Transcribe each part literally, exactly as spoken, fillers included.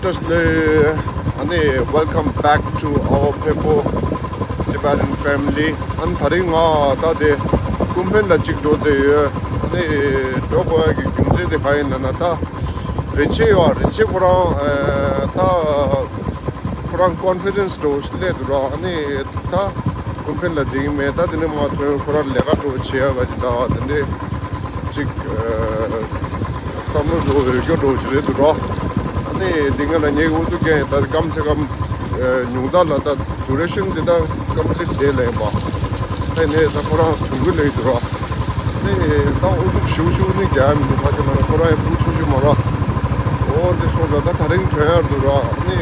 ཊར་སི་ལོས། ཨ་ནི་welcome back to our Phenpo Tibetan family. ཨ་ནི་ད་རིང་ང་ད་དེ་ཀུན་ཕན་ལ་གཅིག་འགྲོ་བསྡད་ཡོད། ཨ་ནི་འགྲོ་དགོས་ཡ་གི་རྒྱུ་མཚན་དེ་ག་ཡིན་ལབ་ན། ད་རིན་ཆེན་ཡོད། རིན་ཆེན་ཁོ་རང་ཨ་ད་ཁོ་རང་ཀོན་ཕི་རེན་སི་འགྲོ་སླེབས་འདུག་ར། ཨ་ནི་ད་ཀུན་ཕན་ལ་བསྡད་ཀྱི་མེད། ད་དེ་ནས་མར་ཐོན་ཁོ་རང་ལས་ཀ་འགྲོ་བྱེད་ཡ་ག་ཅིག་ད་དེ་འདྲས་ཅིག་ཨ་བསམ་བློ་འགྲོ་འོས་སྐྱོ་འགྲོ་ཞིག་རེད་འདུག་ར། ཨ་ནི་འདི་སྔ་ལ་ངའི་ཨུ་ཚུགས་རྒྱག་ཡིན། ད་སྐམ་ཚེ་སྐམ་ཨ་ཉུང་མཐའ་ལ་ད་ཌུ་རེ་ཤན་འདི་ད་ཀམ་པི་ལིཊ་དེ་ལ་ཡིན་པ། ད་ནས་ད་ཁོ་རང་དུས་འགོ་ལེགས་འདུག་ར། ཨ་ནི་ད་ཨུ་ཚུགས་ཞུ་ཞུ་ནི་རྒྱག་མི་འདུག་ཁ་ཅིག་ལ་ན་ཁོ་རང་ཡང་ཕྲུ་གུ་ཆུང་ཆུང་མ་ར། འོ་འདི་སོང་ཙང་ད་ད་རིང་ཐོན་ཡར་འདུག་ར། ཨ་ནི་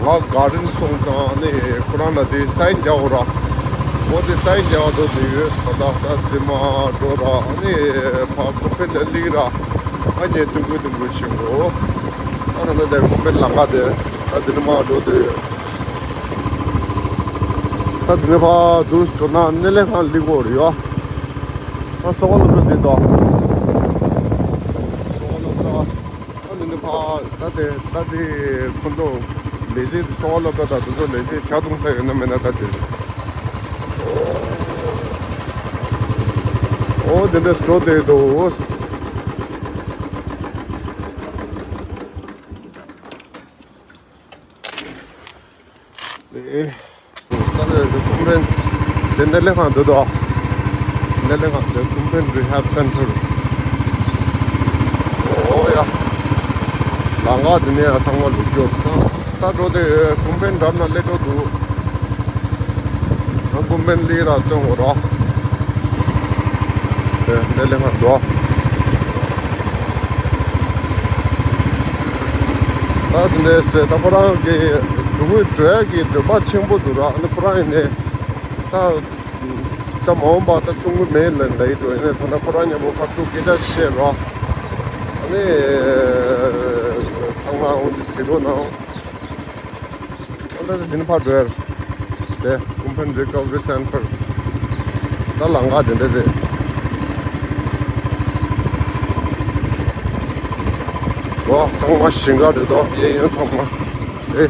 ང་གྷར་ཌེན་སོང་ཙང་ཨ་ནི་ཁོ་རང་ལ་དེ་སའིན་རྒྱག་དགོས་ར། འོ་དེ་སའིན་རྒྱག་འགྲོ་དེ་ཡོད་ས། ད་ད་དེ་མ་འགྲོ་ར། ཨ་ནི་ཕ་ཀོ་ཕེ་ལ་ལིག་ར། ཨ་ནི་ཏུང་ཀུ་ཏུང་ཀུ་ཆེན་པོ། ཨ་ནི་ད་དེ་ཀོ་ཕེ་ལང་ཀ་དེ་ད་དེ་ནི་མ་འགྲོ་དེ་ཡོད། ད་དེ་ནི་ཕ་དུ་འགྲོ་ན་སྣེ་ལེན་ཁང་ལིག་དགོས་རེད་ཡ། ད་སོག་ལོ་འགྲོ་དེ་དོ། སོག་ལོ་འགྲོ། ཨ་ནི་ནི་ཕ་ད་དེ་ད་དེ་ཁོ་ཚོ་ལས་བྱེད་སོགས་ལ་ད་ད་དུ་ཚོ་ལས་བྱེད་ཇ་འཐུང་ས་ཡོད་ན་མེད་ན་ད་དེ། འོ་དེ་འདྲ་སྤྲོ་དེ་འདུག་ཨེ། ད་ནི་ཀུན་ཕན་དེ་སྣེ་ལེན་ཁང་འདུག་དོ། སྣེ་ལེན་ཁང་དེ་ཀུན་ཕན་རི་ཧེབ་སེན་ཊར། ཨོ་ཡ། ལམ་ཁ་དེ་ནས་ཚང་མ་ལུག་འགྱོ། ད་ད་འགྲོ་དེ་ཀུན་ཕན་འགྲམ་ན་སླེབས་འགྲོ་འདུག་ད་ཀུན་ཕན་ལི་ར་སྟོན་འོ་ར། དེ་སྣེ་ལེན་ཁང་འདུག་ད་དེ་འདྲས་རེད། ད་ཁོ་རང་གི་འགྲོ་གི་འགྲོ་ཡ་གི་འདོད་པ་ཆེན་པོ་འདུག་ར། ཨ་ནི་ཁོ་རང་ཡིན་ནས་ད་ད་མ་འོངས་པ་ད་ཐུང་གི་མེད་ལ་ལ་ཡི་འགྲོ་ཡིན་ནས། ད་ལྟ་ཁོ་རང་མཉམ་པོ་ཁ་ཐུག་སྐད་ཆ་བཤད་རོགས། ཨ་ནི་ཚང་མ་འོང་དུ་གཟིགས་རོགས་གནང་། ཨ་ད་འདི་ནི་ཕར་འགྲོ་ཡ་རེད། དེ་ཀུན་ཕན་རི་ཀ་བ་རི་སེན་ཊར། ད་ལམ་ཁ་དེ་འདྲ་རེད། ལོ་ཚང་མ་ཞིང་ཁ་རེད་དོ། གཡས་གཡོན་ཚང་མ་ཨེ།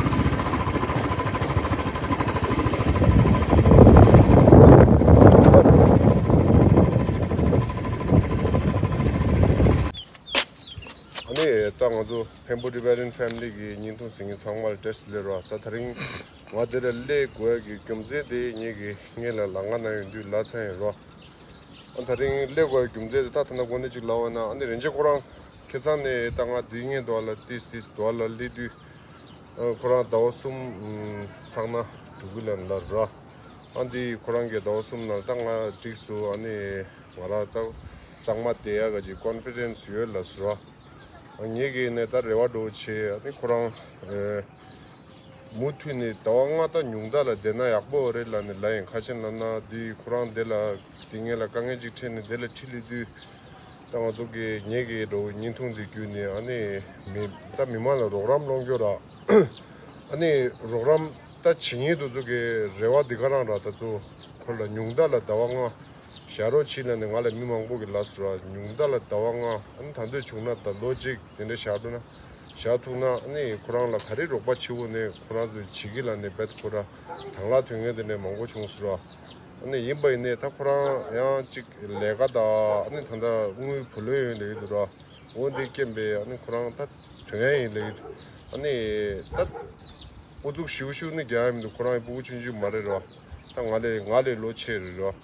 ཨ་ནི་ད་ང་ཚོ་Phenpo Tibetan Family གི་བརྙན་ཐུང་གཟིགས་མཁན་ཚང་མ་ལ་བཀྲ་ཤིས་བདེ་ལེགས་རོགས། ད་དེ་རིང་ང་འདི་ལ་སླེབས་དགོས་ཡ་གི་རྒྱུ་མཚན་དེ་ངེད་ཀྱི་སྔོན་ལ་ལམ་ཁ་ན་ཡོང་དུས་ལབ་ཚར་ཡིན་རོགས། ཨ་དེ་རིང་སླེབས་དགོས་ཡ་རྒྱུ་མཚན་དེ་ད་ད་ལྟ་འགོ་ནས་ཅིག་ལབ་པ་ན། ཨ་ནི་རིན་ཆེན་ཁོ་རང་ཁ་སང་ནས་ད་ང་འདི་སྔོན་དུ་ལ་ཏིས་ཏིས་དུ་ལ་སླེབས་དུས། ཨ་ཁོ་རང་ཟླ་བ་གསུམ་ཚང་ན་འགྲོ་གི་ལབ་ལབ་ར། ཨ་འདི་ཁོ་རང་གི་ཟླ་བ་གསུམ་ནང་ད་ང་འགྲིག་སོང་། ཨ་ནི་ང་རང་ད་གཙང་མ་བསྡད་ཡ་ག་ཅིག་ཀོན་ཕི་ཌེན་སི་ཡོད་ལབ་སོང་ར། ཨ་ངེད་ཀྱིས་ནས་ད་རེ་བ་འདྲ་བོ་བྱས། ཨ་ནི་ཁོ་རང་ཨེ་མུ་མཐུད་ནས་ཟླ་བ་ལྔ་ད་ཉུང་མཐའ་ལ་བསྡད་ན་ཡག་པོ་རེད་ལབ་ནས་ལབ་ཡིན། ག་ཅི་ལབ་ན་འདི་ཁོ་རང་འདི་ལ་འདི་སྔོན་ལ་དཀའ་ངལ་ཅིག་འཕྲད་ནས་འདི་ལ་ཁྲིད་སླེབས་དུས། ད་ང་ཚོ་གི་ངེད་ཀྱི་འགྲོ་བའི་བརྙན་ཐུང་འདི་བརྒྱུད་ནས་ཨ་ནི་མི་ད་མི་མང་ལ་རོགས་རམ་སློང་རྒྱུ་ར། ཨ་ནི་རོགས་རམ་ད་བྱེད་མཁན་དེ་ཚོ་གི་རེ་བ་འདི་ག་རང་ར། ད་ཚོ་ཁོ་ལ་ཉུང་མཐའ་ལ་ཟླ་བ་ལྔ་བཞག་རོགས་བྱེད་ལབ་ནས་ང་ལ་མི་མང་པོ་གི་ལབ་སོང་ར། ཉུང་མཐའ་ལ་ཟླ་བ་ལྔ། ཨ་ནི་ད་འདོད་བྱུང་ན་ད་ལོ་གཅིག་དེ་འདྲ་བཞག་འགྲོ་ན། བཞག་ཐུབ་ན་ཨ་ནི་ཁོ་རང་ལ་ག་རེ་རོགས་པ་བྱེད་དགོས་ནས་ཁོ་རང་ཚོས་བྱེད་ཀྱི་ལབ་ནས་རྦད་ཁོ་ར་དང་བླངས་ཐོན་མཁན་དེ་འདྲ་མང་པོ་བྱུང་སོང་ར། ཨ་ནི་ཡིན་པ་ཡིན་ནའི་ད་ཁོ་རང་ཡང་ཅིག་ལས་ཀ་དང་ཨ་ནི་ད་ལྟ་དངུལ་བུ་ལོན་ཡོད་ལས་ཡོད་འདུག་ར། འོ་འདི་རྐྱེན་པས་ཨ་ནི་ཁོ་རང་ད་དོན་ཡ་ཡིན་ལས་ཡོད་འདུག་ཨ་ནི་ད་ཨུ་ཚུགས་ཞུ་ཞུ་ནི་རྒྱག་ཡ་མི་འདུག་ཁོ་རང་ཡི་སྤུ་གུ་ཆུང་ཆུང་མ་རེད་ར། ད་ང་ལས་ང་ལས་ལོ་ཆེ་རེད་ར།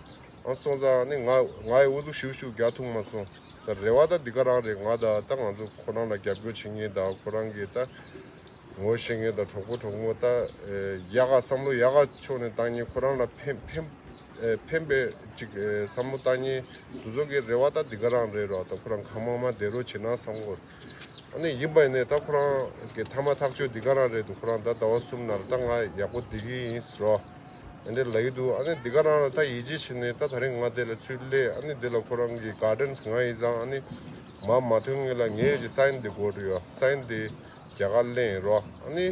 ཨ་སོང་ཙང་ཨ་ནི་ང་ང་ཡི་ཨུ་ཚུགས་ཞུ་ཞུ་རྒྱག་ཐུབ་མ་སོང་། ད་རེ་བ་ད་འདི་ག་རང་རེད། ང་ད་ད་ང་ཚོ་ཁོ་རང་ལ་རྒྱབ་སྐྱོར་བྱེད་མཁན་དང་ཁོ་རང་གི་ད་ངོ་ཤེས་མཁན་དང་གྲོགས་པོ་གྲོགས་མོ་ད་ཡག་ག་བསམ་བློ་ཡག་ག་ཕྱོགས་ནས་བཏང་མཁན། ཁོ་རང་ལ་ཕན་ཕན་ཕན་པའི་ཅིག་བསམ་བློ་བཏང་མཁན་དེ་ཚོ་གི་རེ་བ་ད་འདི་ག་རང་རེད་རོ། ད་ཁོ་རང་གང་མང་མང་བསྡད་རོགས་བྱེད་ན་བསམ་གོ། ཨ་ནི་ཡིན་པ་ཡིན་ནའི་ད་ཁོ་རང་གི་མཐའ་མ་ཐག་གཅོད་འདི་ག་རང་རེད་འདུག་ཁོ་རང་ད་ཟླ་བ་གསུམ་ནང་ལ་ད་ང་ཡག་པོ་བསྡད་ཀྱི་ཡིན་ཟེར་རོ། ཨ་འདྲ་ལབ་ཀྱི་འདུག་ཨ་ནི་འདི་ག་རང་ལ་ད་ཡིད་ཆེས་བྱས་ནས་ད་ད་རིང་ང་འདི་ལ་ཚུར་སླེབས། ཨ་ནི་འདི་ལ་ཁོ་རང་གི་གྷར་ཌེན་སི་ང་ཡིན་ཙང་ཨ་ནི་མ་མ་ཐོན་སྔོན་ལ་ངས་ཀྱི་སའིན་འདི་དགོས་རེད་ཡོད། སའིན་འདི་རྒྱ་གར་ལེན་ཡིན་རོ། ཨ་ནི་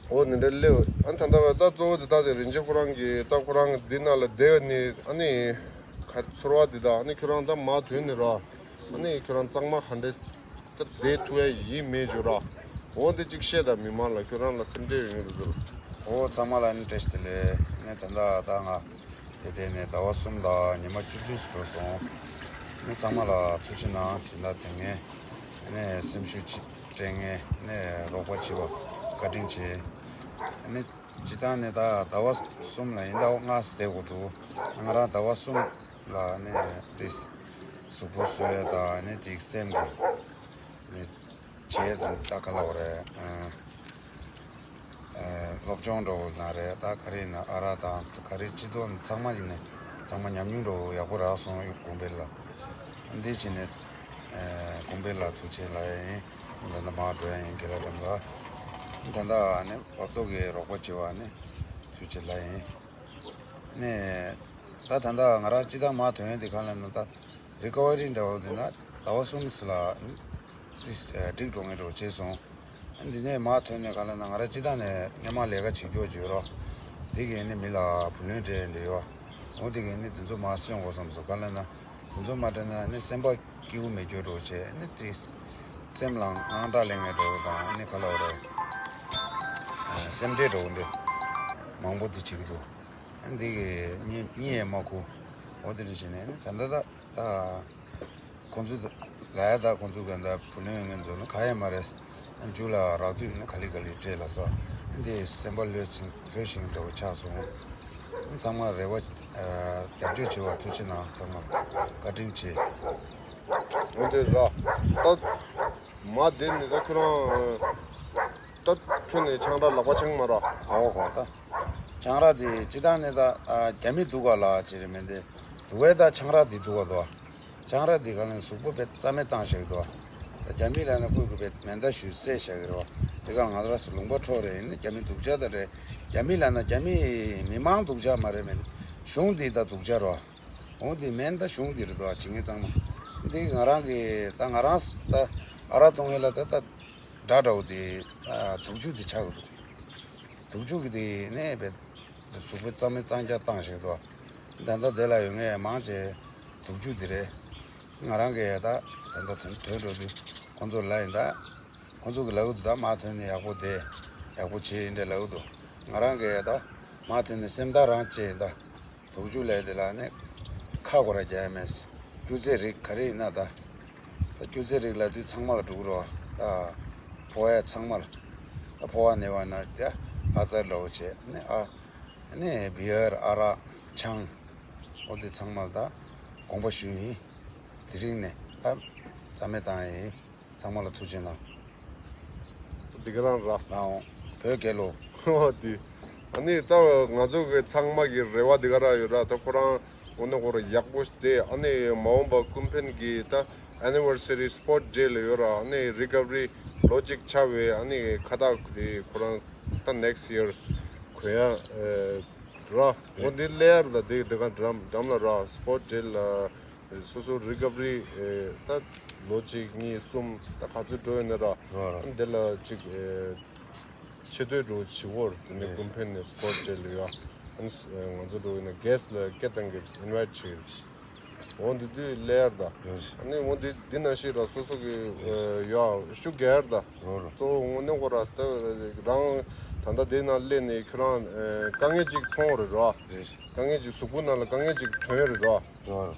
འོ་འདི་འདྲ་སླེབས། ཨ་ནི་ད་ལྟ་བ་ད་གཙོ་བོ་འདི་ད་དེ་རིན་ཆེན་ཁོ་རང་གི་ད་ཁོ་རང་འདི་ནང་ལ་བསྡད་ནི་ཨ་ནི་ག་ཚོར་བ་འདི་ད་ཨ་ནི་ཁྱོད་རང་ད་མ་ཐོན་ནི་རོ། ཨ་ནི་ཁྱོད་རང་གཙང་མ་ག་འདྲས། བསྡད་ཐུབ་ཡ་ཡིན་མེད་བརྗོད་ར། འོ་འདི་གཅིག་བཤད་དང་མི་མང་ལ་ཁྱོད་རང་ལ་སེམས་ཁྲལ་ཡོང་གི་འདུག་ཟེར། འོ་ཚང་མ་ལ་ནི་བཀྲ་ཤིས་བདེ་ལེགས། ནི་ད་ལྟ་ད་ང་དེ་དེ་ནས་ཟླ་བ་གསུམ་དང་ཉི་མ་བཅུ་བདུན་ཙམ་འགྲོ་སོང་། ནི་ཚང་མ་ལ་ཐུགས་རྗེ་གནང་། དེ་འདྲ་དེ་ངས་ནི་སེམས་ཤུགས་ཅིག་སྤྲད་མཁན་ནི་རོགས་པ་བྱེད་པ་བཀའ་དྲིན་ཆེ། ནི་སྤྱིར་བཏང་ནི་ད་ཟླ་བ་གསུམ་ལ་ཡིན་ཟླ་བ་ལྔ་ཙམ་བསྡད་དགོས་འདུག་ང་རང་ཟླ་བ་གསུམ་ལ་ནི་དེ་གཟུགས་པོ་གསོ་ཡ་དང་ནི་ཅིག་སེམས་ཀྱི་ནི་བྱས་ཙང་ད་ག་ལབ་དགོས་རེད། ཨ་ཨ་སློབ་སྦྱོང་འགྲོ་དགོས་ན་རེད། ད་ག་རེ་ཡིན་ན་ཨ་རག་དང་ག་རེ་སྤྱི་ཚོགས་ཚང་མ་ཡིན་ནས་ཚང་མ་ཉམས་མྱོང་འགྲོ་ཡག་པོ་རག་སོང་། གོང་འཕེལ་ལ་འདི་བྱས་ནས་ཨ་གོང་འཕེལ་ལ་ཐུགས་རྗེ་ལ་ཡིན། ད་ལྟ་མར་འགྲོ་ཡ་ཡིན། དགེ་ལགས་འགྲམ་ལ་ད་ལྟ་ནི་བབ་ཏོ་གི་རོགས་པ་བྱེད་པ་ནི་ཐུགས་རྗེ་ལ་ཡིན། ནས་ད་ད་ལྟ་ང་རང་སྤྱི་བཏང་མ་ཐོན་ཡོད་དེ་ག་ལ་ན་ད་རི་ཀ་བ་རི་འདྲ་བོ་དེ་ན་ཟླ་བ་གསུམ་ཙམ་ལ་ཏིས་འགྲིག་འགྲོ་ངེས་འགྲོ་བྱས་སོང་། འདི་ནས་མ་ཐོན་ནས་ག་ལ་ན་ང་རང་སྤྱི་བཏང་ནས་སྔོན་མ་ལས་ཀ་བྱེད་རྒྱུ་བྱེད་རོགས། དེ་གས་ནི་མི་ལ་བུ་ལོན་སྤྲད་འདྲ་ཡོད། འོ་དེ་གས་ནི་དེ་ཚོ་མ་སོན་དགོས་བསམ་སོང་། ག་ལ་ན་དེ་ཚོ་མ་སྤྲད་ན་ནི་སེམས་པ་སྐྱིད་པོ་མེད་རྒྱུ་འདྲ་བོ་བྱས་ནི་ཏིས་སེམས་ལ་དངངས་སྐྲག་སླེབས་ངེས་འདྲ་བོ་དང་ནི་ག་ལ་བ་རེད། སེམས་ཁྲལ་འདྲ་བོ་འདི་མང་པོ་འདི་བྱེད་ཀྱི་འདུག་འདི་གི་གཉིད་གཉིད་ཡང་མ་ཁུག་འོ་དེ་འདྲ་བྱས་ནས་ནི་ད་ལྟ་ད་ད་ཁོང་ཚོ་ལ་ཡ་ད་ཁོང་ཚོ་གི་ད་བུ་ལོན་ཡོད་མཁན་ཚོ་ནི་ག་ཡང་མ་རེད། མཇུག་ལ་རག་དུས་ནི་ག་ལེ་ག་ལེ་སྤྲད་ལ་སོགས་འདི་སེམས་པ་ལྷོད་ཅིང་ལྷོད་ཤིང་འདྲ་བོ་ཆགས་སོང་། ཚང་མ་རེ་བ་རྒྱབ་སྐྱོར་བྱེད་པ་ཐུགས་རྗེ་གནང་། ཚང་མ་བཀའ་དྲིན་ཆེ། འོ་དེ་ར་ད་མ་བསྡད་ནི་ད་ཁྱོད་རང་ད་ཁྱོད་ནས་ཆང་རག་ལག་པ་འཆང་མ་ར། གོ་གོ་ད། ཆང་རག་དེ་སྤྱི་བཏང་ནས་ད་རྒྱ་མི་འདུག་ག་ལ་ཅེས་རེད་མིན་ཏེ། འདུག་གས་ད་ཆང་རག་དེ་འདུག་ག་འདུག་ཆང་རག་དེ་ག་ལ་གཟུགས་པོ་དཔེ་རྩ་མེད་བཏང་བཞག་འདུག་ད་རྒྱ་མི་ལ་ན་ཁོས་ཁོས་དཔེ་མེ་མདའ་ཞུས་བསད་བཞག་གི་རེད་བ། དེ་ག་ང་རང་ཚོ་ལུང་པ་འཕྲོག་རེད། ཡིན་ན་རྒྱ་མི་སྡུག་ཅག་ད་རེད། རྒྱ་མི་ལ་ན་རྒྱ་མི་མི་མང་སྡུག་ཅག་མ་རེད་མིན། གཞུང་དེ་ད་སྡུག་ཅག་རེད་བ། འོ་དེ་མེ་མདའ་གཞུང་དེ་རེད་འདུག་བ། བྱེད་མཁན་ཚང་མ་འདི་ང་རང་གི་ད་ང་རང་ད་ཨ་རག་འཐུང་ཡས་ལ་ད་ད་དགྲ་འདྲ་བོ་དེ་ད་སྡུག་ཆུ་དེ་ཆགས་གི་འདུག་དུག་ཆུ་གི་དེ་ནས་བས་གཟུགས་པོ་གཙང་མའི་གཙང་རྐྱང་བཏང་ཞིག་ཏུ། ད་ལྟ་དེ་ལ་ཡོད་ངེས་མང་ཆེ་དུག་ཆུ་དེ་རེད། ང་རང་གིས་ད་ད་ལྟ་དོན་དོན་འགྲོ་དུས་ཁོང་ཚོར་ལབ་ཡིན། ད་ཁོང་ཚོ་གི་ལབ་གི་འདུག་ད་མ་ཐོན་ནས་ཡག་པོ་བསྡད། ཡག་པོ་བྱེད་ཡིན་འདྲ་ལབ་གི་འདུག་ང་རང་གིས་ད་མ་ཐོན་ནས་སེམས་ཐག་རང་བཅད་ཡིན། ད་དུག་ཆུ་ལས་དེ་ལ་ནི་ཁ་སྐོར་ར་རྒྱག་ཡ་མེད། སྐྱུར་རྫས་རིགས་ག་རེ་ཡིན་ན་ད། ད་སྐྱུར་རྫས་རིགས་ལ་དུས་ཚང་མ་ལ་འགྲོ་གི་རེད་བ། ད་ཕོ་བ་ཚང་མ་ལ། ད་ཕོ་བ་ནས་བ་ན་ད་ཨ་ཙར་ལའོ་བྱས་ནས་ཨ་ནས་བི་ཡར་ཨ་རག་ཆང་། འོ་དེ་ཚང་མ་ལ་ད་དགོངས་པ་ཞུས་ཡིན། དེ་རིང་ནས་ད་རྩ་མེད་བཏང་ཡིན། ཚང་མ་ལ་ཐུགས་རྗེ་གནང་། འདི་ག་རང་ར། ལའོ། བོད་རྒྱལ་ལོ། ཨོ་དེ། ཨ་ནི་ད་ང་ཚོ་གི་ཚང་མ་གི་རེ་བ་འདི་ག་རང་ཡོད་ར། ད་ཁོ་རང་འོ་ན་ཁོ་རང་ཡག་པོ་བསྡད། ཨ་ནི་མ་འོངས་པ་ཀུན་ཕན་གི་ད་anniversary sport day ལ་ཡོད་ར། ཨ་ནི་recovery ལོ་གཅིག་ཆགས་པའི་ཨ་ནི་ཁ་བཏགས་དེ་ཁོ་རང་ད་next year གོན་ཡ་ར། འོ་འདི་ལེ་ཡར་ད་དེ་འདི་ག་འགྲམ་འགྲམ་ལ་ར་sport day ལ། སོ་སོ་recovery ད་ལོ་གཅིག་གཉིས་གསུམ་ད་ག་ཚོད་འགྲོ་ཡོད་ན་ར། རོ་རོ། འདི་ལ་གཅིག་ཆེ་བསྟོད་འགྲོ་བྱེད་བོར་དེ་ནས་ཀུན་ཕན་ནས་sport day ལ་ཡ། ང་ཚོ་འགྲོ་ཡོད་ན་guest ལ་སྐད་བཏང་གི་invite བྱེད། འོ་འདི་དུས་ལེ་ཡར་ད། ཨ་ནི་འོ་འདི་འདི་ན་ཤི་ར་སོ་སོ་གི་ཡ་ཤུ་གེ་ཡར་ད། རོ་རོ། གཙོ་བོ་དངོས་གནས་ཁོ་ར་ད་རང་ད་ལྟ་དེ་ན་སླེབས་ནས་ཁྱོད་རང་དཀའ་ངལ་ཅིག་མཐོང་རེད་ར། དཀའ་ངལ་ཅིག་གཟུགས་པོ་ནང་ལ་དཀའ་ངལ་ཅིག་ཐོན་རེད་ར།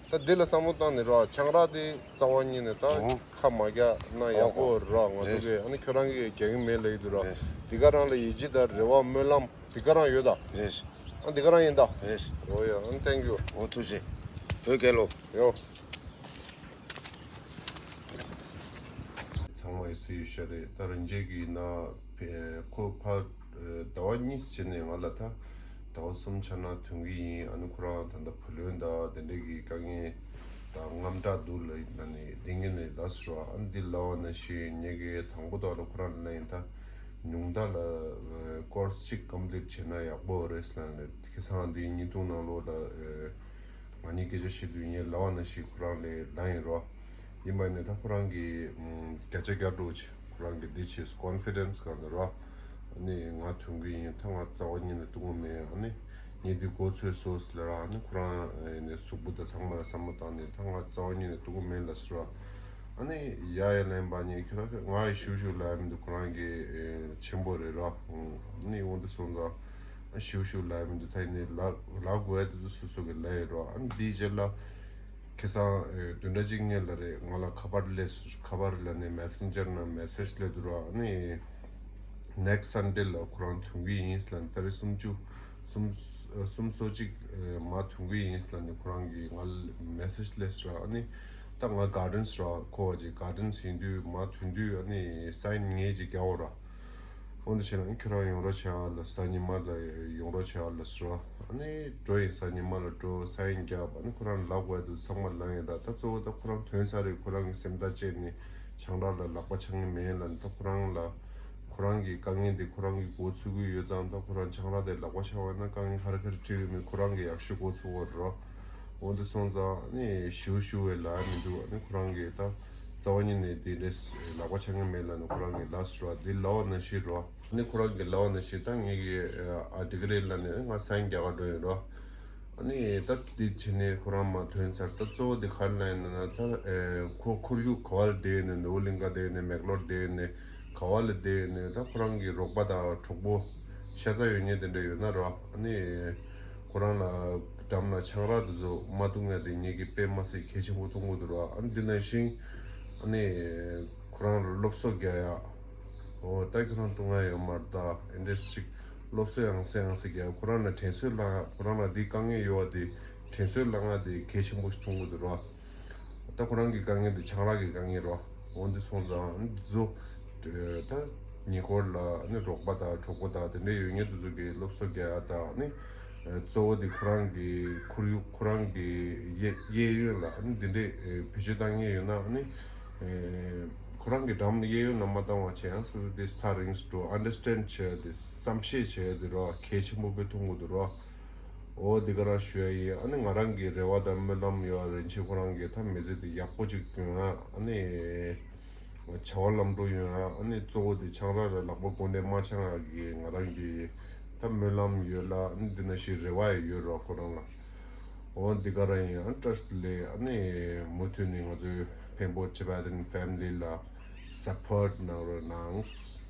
ད་འདི་ལ་བསམ་བློ་བཏང་ནས་ར་ཆང་རག་དེ་རྩ་བ་ཉིད་ནས་ད་ཨོ། ཁ་མ་རྒྱག་ན་ཡག་པོ་ར། ང་ཚོ་གིས་ཨ་ནི་ཁྱོད་རང་གིས་རྒྱག་གི་མེད་ལབ་ཀྱི་འདུག་ར། འདི་ག་རང་ལ་ཡིད་ཆེས་དང་རེ་བ་སྨོན་ལམ་འདི་ག་རང་ཡོད་ད། རེད། ཨ་འདི་ག་རང་ཡིན་ད། རེད། ཨོ་ཡ་ཨ་ནི་thank you། ཨོ་ཐུགས་རྗེ། བོད་རྒྱལ་ལོ། ཡོ། ཚང་མ་ཡི་སི་ཡི་ཤ་རེད། ད་རིན་ཆེན་གྱིས་ན་ཕེ་ཁོ་ཕ་ཟླ་བ་གཉིས་ཕྱིན་ནས་ང་ལ་ད་ཟླ་བ་གསུམ་ཆ་ན་ཐོན་གི་ཡིན། ཨ་ནི་ཁོ་རང་ད་ལྟ་བུ་ལོན་ད་དེ་འདྲས་ཀྱི་དཀའ་ངལ་ད་དངངས་སྐྲག་འདུག་ལ་ན་ནི་དེ་ངས་ནས་ལ་སུ་ར། ཨ་ནི་འདི་ལ་བ་ན་ཤི་ཉེ་གི་དང་པོ་དག་ལ་ཁོ་རང་ལ་ཡིན་ད་ཉུང་མཐའ་ལ་course གཅིག་complete བྱས་ན་ཡག་པོ་རེད་ལ་ནི་ཁ་སང་འདི་བརྙན་ཐུང་ནང་ལོགས་ལ། ང་གཉིས་སྐད་ཆ་བཤད་དུས་ངས་ལབ་པ་ནང་བཞིན་ཁོ་རང་ལ་ལབ་ཡིན་རོ། ཡིན་པ་ནི་ད་ཁོ་རང་གིས་ཨམ་བརྒྱ་ཆ་བརྒྱ་འགྲོ་ཆེ་ཁོ་རང་གིས་འདི་བྱས་སོང་། confidence གང་དུ་རོ། ཨ་ནི་ང་ཐོན་གི་ཡིན། ད་ང་རྩ་བ་ཉིད་ནས་ཐུག་གི་མེད། ཨ་ནི་ངས་འདི་མགོ་ཚོས་སོ་ཟེར་ལབ་ར། ཨ་ནི་ཁོ་རང་ཨ་ནི་གཟུགས་པོ་དང་ཚང་མ་ལ་བསམ་བློ་བཏང་ནས་ད་ང་རྩ་བ་ཉིད་ནས་ཐུག་གི་མེད་ལབ་ཟེར་ར། ཨ་ནི་ཡ་ཡ་ལན་པ་ཉིད་ཁྱོད་རང་ང་ཡི་ཞུ་ཞུ་ལ་མི་འདུག་ཁོ་རང་གི་ཆེན་པོ་རེད་རོ། ཨ་ནི་འོང་དུ་སོང་ཙང་ཞུ་ཞུ་ལ་མི་འདུག་ད་ཡིན་ནི་ལ་ལ་དགོས་ཡ་དེ་ཚོ་སོ་སོ་གི་ལན་ཡིན་རོ། ཨ་ནི་དེའི་རྗེས་ལ་ཁ་སང་བདུན་ཕྲག་གཅིག་སྔོན་ལ་རེད། ང་ལ་ཁ་པར་སླེབས་ཁ་པར་ལ་ནི་མེ་སེན་ཇར་ནང་མེ་སེཇ་སླེབས་འདུག་རོ། ཨ་ནི་next Sunday ལ་ཁོ་རང་ཐོན་གི་ཡིན་ལ་ནི་ཏ་རིག་སུམ་ཅུ་སུམ་སུམ་སོ་གཅིག་མ་ཐོན་གི་ཡིན་ལ་ནི་ཁོ་རང་གིས་ང་ལ་མེ་སེཇ་སླེབས་ར། ཨ་ནི་ད་ང་གར་ཌེན་སི་ར་ཁོ་བ་ཅིག་གར་ཌེན་སི་ཡིན་དུས་མ་ཐོན་དུས་ཨ་ནི་སའིན་ངས་ཅིག་རྒྱག་འོ་ར། འོ་འདི་བྱས་ན་ཁྱོད་རང་ཡོང་རོགས་བྱས་ཨ་ལ་གཟའ་ཉི་མ་ལ་ཡོང་རོགས་བྱས་ཨ་ལ་ཟེར་ར། ཨ་ནི་འགྲོ་ཡིན། གཟའ་ཉི་མ་ལ་འགྲོ་སའིན་རྒྱབ། ཨ་ནི་ཁོ་རང་ལབ་དགོས་འདུག་ཚང་མ་ལབ་ཡིན་ར། ད་གཙོ་བོ་ད་ཁོ་རང་ཐོན་ཚར་རེད། ཁོ་རང་གི་སེམས་ཐག་བཅད་ནས་ཆང་རག་ལ་ལག་པ་འཆང་གི་མེད་ལ་ནི་ད་ཁོ་རང་ལ་ཁོ་རང་གི་དཀའ་ངལ་འདི་ཁོ་རང་གིས་འགོ་ཚུགས་ཀྱི་ཡོད་ཙང་ད་ཁོ་རང་ཆང་རག་དེ་ལག་པ་འཆང་བ་ན་དཀའ་ངལ་ག་རེ་ག་རེ་འཕྲད་ཡོད་མེད་ཁོ་རང་གིས་ཡག་ཤོས་འགོ་ཚུགས་པ་རེད་ར། འོ་འདི་སོང་ཙང་ཨ་ནི་ཞུ་ཞུ་བའི་ལ་མི་འདུག་ཨ་ནི་ཁོ་རང་གིས་ད་རྩ་བ་ཉིད་ནས་དེ་འདྲས་ལག་པ་འཆང་གི་མེད་ལ་ནི་ཁོ་རང་གིས་ལབ་སོང་ར། དེ་ལབ་པ་ནང་བཞིན་ར། ཨ་ནི་ཁོ་རང་གིས་ལབ་པ་ནང་བཞིན་ད་ངེད་ཀྱིས་ཨ་དེ་ག་རེད་ལབ་ནས་ང་སའིན་རྒྱག་ག་འགྲོ་ཡིན་ར། ཨ་ནི་ད་དེ་བྱས་ནས་ཁོ་རང་མ་ཐོན་ཚར། ད་གཙོ་བོ་དེ་ག་རེ་ལབ་ཡིན་ན་ད་ཁོ་ཁོར་ཡུག་ག་བ་ལ་བསྡད་ཡོད་ནས་ནོ་བོ་ལིང་ག་བསྡད་ཡོད་ནས་མེག་ལོར་བསྡད་ཡོད་ནས་ག་བ་ལ་བསྡད་ཡོད་ནས་ད་ཁོ་རང་གི་རོགས་པ་དང་གྲོགས་པོ་ཤ་ཚ་ཡོད་མཁན་དེ་འདྲ་ཡོད་ན་ར། ཨ་ནི་ཁོ་རང་ལ་འགྲམ་ལ་ཆང་རག་དེ་ཚོ་མ་འཐུང་ཡ་དེ་ངེད་ཀྱིས་དཔེ་མ་སྲིད་གལ་ཆེན་པོ་མཐོང་གི་འདུག་ར། ཨ་ནི་འདི་ནང་བཞིན་ཨ་ནི་ཁོ་རང་ལ་སློབ་གསོ་རྒྱག་ཡ། འོ་ད་ཁྱོད་རང་འཐུང་ཡ་ཡོད་མ་རེད་ད། ཨེ་འདྲས་ཅིག་སློབ་གསོ་ཡང་སེ་ཡང་སེ་རྒྱག་ཁོ་རང་ལ་དྲན་གསོ་བསླང་ཡ། ཁོ་རང་ལ་འདི་དཀའ་ངལ་ཡོད་པ་དེ་དྲན་གསོ་བསླང་ཡ་དེ་གལ་ཆེན་པོ་ཞིག་མཐོང་གི་འདུག་ར། ད་ཁོ་རང་གི་དཀའ་ངལ་དེ་ཆང་རག་གི་དཀའ་ངལ་རོ། འོ་འདི་སོང་ཙང་འདི་ཚོ་ད་ཉེ་འཁོར་ལ་ནི་རོགས་པ་དང་གྲོགས་པོ་དང་དེ་འདྲའི་ཡོད་མཁན་དེ་ཚོ་གི་སློབ་གསོ་རྒྱག་ཡ་དང་ནི་གཙོ་བོ་དེ་ཁོ་རང་གི་ཁོར་ཡུག་ཁོ་རང་གི་གཡས་གཡས་གཡོན་ལ་ནི་འདི་འདྲའི་བེད་སྤྱོད་བཏང་མཁན་ཡོད་ན་ནི་ཁོ་རང་གི་འགྲམ་གཡས་གཡོན་ལ་མ་བཏང་བ་བྱས་ཡང་སོ་སོ་དེ་ཐག་རིང་སུ་འགྲོ། ཨན་ཌར་སི་ཊེན་ཌ་བྱས་ཏེ་བསམ་ཤེས་བྱས་ཏེ་རོ་གལ་ཆེན་པོ་དཔེ་མཐོང་གི་འདུག་རོ། འོ་འདི་ག་རང་ཞུ་ཡ་ཡིན། ཨ་ནི་ང་རང་གི་རེ་བ་དང་སྨོན་ལམ་ཡོད། རིན་ཆེན་ཁོ་རང་གིས་ད་མི་ཚེ་འདི་ཡག་པོ་ཅིག་སྐྱོང་ཡ། ཨ་ནི་བྱ་བ་ལམ་འགྲོ་ཡོང་ཡ། ཨ་ནི་གཙོ་བོ་དེ་ཆང་རག་ལ་ལག་པ་འགོ་ནས་མ་འཆང་ཡ་གི་ང་རང་གི་ད་སྨོན་ལམ་ཡོད་ལ། ཨ་ནི་འདི་ནང་བཞིན་རེ་བ་ཡང་ཡོད་རོ་ཁོ་རང་ལ། འོ་འདི་ག་རང་ཡིན། ཨ་བཀྲ་ཤིས་བདེ་ལེགས། ཨ་ནི་མུ་མཐུད་ནས་ང་ཚོའི་ཕེང་པོ་Tibetan Family ལ་སཔོརྚ་གནང་རོགས་གནང་།